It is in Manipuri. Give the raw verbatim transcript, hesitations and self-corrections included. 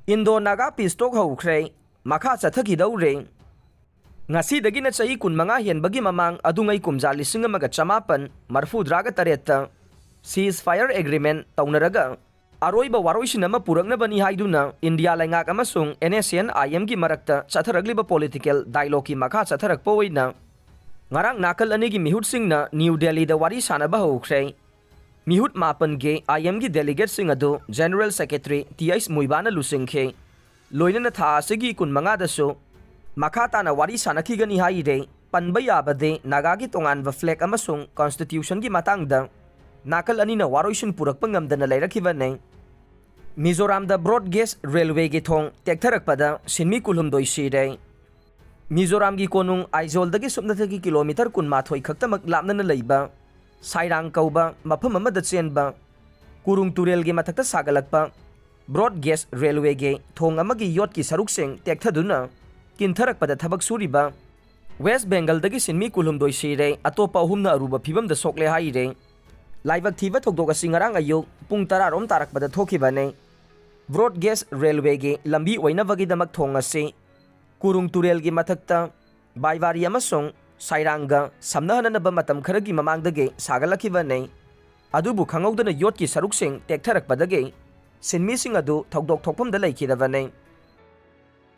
ꯏꯟꯗꯣ ꯅꯥꯒꯥ ꯄꯤꯁ ꯇꯣꯛ ꯍꯧꯈ꯭ꯔꯦ, ꯃꯈꯥ ꯆꯠꯊꯈꯤꯗꯧꯔꯦ꯫ ꯉꯁꯤꯗꯒꯤꯅ ꯆꯍꯤ ꯀꯨꯟꯃꯉꯥ ꯍꯦꯟꯕꯒꯤ ꯃꯃꯥꯡ ꯑꯗꯨꯉꯩ ꯀꯨꯝꯖꯥ ꯂꯤꯁꯤꯡ ꯑꯃꯒ ꯆꯃꯥꯄꯟ ꯃꯔꯐꯨꯇꯔꯥꯒ ꯇꯔꯦꯠꯇ ceasefire agreement ꯇꯧꯅꯔꯒ ꯑꯔꯣꯏꯕ ꯋꯥꯔꯣꯏꯁꯤꯟ ꯑꯃ ꯄꯨꯔꯛꯅꯕꯅꯤ ꯍꯥꯏꯗꯨꯅ ꯏꯟꯗꯤꯌꯥ ꯂꯩꯉꯥꯛ ꯑꯃꯁꯨꯡ NSCN-IM-ꯒꯤ ꯃꯔꯛꯇ ꯆꯠꯊꯔꯛꯂꯤꯕ political dialogue-ꯀꯤ ꯃꯈꯥ ꯆꯠꯊꯔꯛꯄ ꯑꯣꯏꯅ ꯉꯔꯥꯡ ꯅꯥꯀꯜ ꯑꯅꯤꯒꯤ ꯃꯤꯍꯨꯠꯁꯤꯡꯅ ꯅ꯭ꯌꯨ ꯗꯦꯜꯂꯤꯗ ꯋꯥꯔꯤ ꯁꯥꯅꯕ ꯍꯧꯈ꯭ꯔꯦ꯫ ꯃꯤꯍꯨꯠ ꯃꯥꯄꯟꯒꯤ IM-ꯒꯤ delegates-ꯁꯤꯡ ꯑꯗꯨ General Secretary T H ꯃꯨꯏꯕꯥꯅ ꯂꯨꯆꯤꯡꯈꯤ꯫ ꯂꯣꯏꯅꯅ ꯊꯥ ꯑꯁꯤꯒꯤ ꯀꯨꯟꯃꯉꯥꯗꯁꯨ ꯃꯈꯥ ꯇꯥꯅ ꯋꯥꯔꯤ ꯁꯥꯅꯈꯤꯒꯅꯤ ꯍꯥꯏꯔꯦ꯫ ꯄꯟꯕ ꯌꯥꯕꯗꯤ ꯅꯥꯒꯥꯒꯤ ꯇꯣꯉꯥꯟꯕ flag ꯑꯃꯁꯨꯡ constitution-ꯒꯤ ꯃꯇꯥꯡꯗ ꯅꯥꯀꯜ ꯑꯅꯤꯅ ꯋꯥꯔꯣꯏꯁꯤꯟ ꯄꯨꯔꯛꯄ ꯉꯝꯗꯅ ꯂꯩꯔꯛꯈꯤꯕꯅꯤ꯫ ꯃꯤꯖꯣꯔꯥꯝꯗ broad gauge railway-ꯒꯤ ꯊꯣꯡ ꯇꯦꯛꯊꯔꯛꯄꯗ ꯁꯤꯟꯃꯤ ꯀꯨꯟꯍꯨꯝꯗꯣꯏ ꯁꯤꯔꯦ꯫ ꯃꯤꯖꯣꯔꯥꯝꯒꯤ ꯀꯣꯅꯨꯡ ꯑꯥꯏꯖꯣꯜꯗꯒꯤ ꯁꯨꯞꯅꯇꯒꯤ kilometre ꯀꯨꯟꯃꯥꯊꯣꯏ ꯈꯛꯇꯃꯛ ꯂꯥꯞꯅꯅ ꯂꯩꯕ ꯁꯥꯏꯔꯥꯡ ꯀꯧꯕ ꯃꯐꯝ ꯑꯃꯗ ꯆꯦꯟꯕ ꯀꯨꯔꯨꯡ ꯇꯨꯔꯦꯜꯒꯤ ꯃꯊꯛꯇ ꯁꯥꯒꯠꯂꯛꯄ broad gauge railway-ꯒꯤ ꯊꯣꯡ ꯑꯃꯒꯤ ꯌꯣꯠꯀꯤ ꯁꯔꯨꯛꯁꯤꯡ ꯇꯦꯛꯊꯗꯨꯅ ꯀꯤꯟꯊꯔꯛꯄꯗ ꯊꯕꯛ ꯁꯨꯔꯤꯕ West Bengal-ꯗꯒꯤ ꯁꯤꯟꯃꯤ ꯀꯨꯟꯍꯨꯝꯗꯣꯏ ꯁꯤꯔꯦ, ꯑꯇꯣꯞꯄ ꯑꯍꯨꯝꯅ ꯑꯔꯨꯕ ꯐꯤꯕꯝꯗ ꯁꯣꯛꯂꯦ ꯍꯥꯏꯔꯦ꯫ ꯂꯥꯏꯕꯛ ꯊꯤꯕ ꯊꯧꯗꯣꯛ ꯑꯁꯤ ꯉꯔꯥꯡ ꯑꯌꯨꯛ ꯄꯨꯡ ꯇꯔꯥ ꯔꯣꯝ ꯇꯥꯔꯛꯄꯗ ꯊꯣꯛꯈꯤꯕꯅꯤ꯫ Broad gauge railway-ꯒꯤ ꯂꯝꯕꯤ ꯑꯣꯏꯅꯕꯒꯤꯗꯃꯛ ꯊꯣꯡ ꯑꯁꯤ ꯀꯨꯔꯨꯡ ꯇꯨꯔꯦꯜꯒꯤ ꯃꯊꯛꯇ ꯕꯥꯏꯋꯥꯔꯤ ꯑꯃꯁꯨꯡ ꯁꯥꯏꯔꯥꯡꯒ ꯁꯝꯅꯍꯟꯅꯅꯕ ꯃꯇꯝ ꯈꯔꯒꯤ ꯃꯃꯥꯡꯗꯒꯤ ꯁꯥꯒꯠꯂꯛꯈꯤꯕꯅꯤ꯫ ꯑꯗꯨꯕꯨ ꯈꯪꯍꯧꯗꯅ ꯌꯣꯠꯀꯤ ꯁꯔꯨꯛꯁꯤꯡ ꯇꯦꯛꯊꯔꯛꯄꯗꯒꯤ ꯁꯤꯟꯃꯤꯁꯤꯡ ꯑꯗꯨ ꯊꯧꯗꯣꯛ ꯊꯣꯛꯐꯝꯗ ꯂꯩꯈꯤꯗꯕꯅꯤ꯫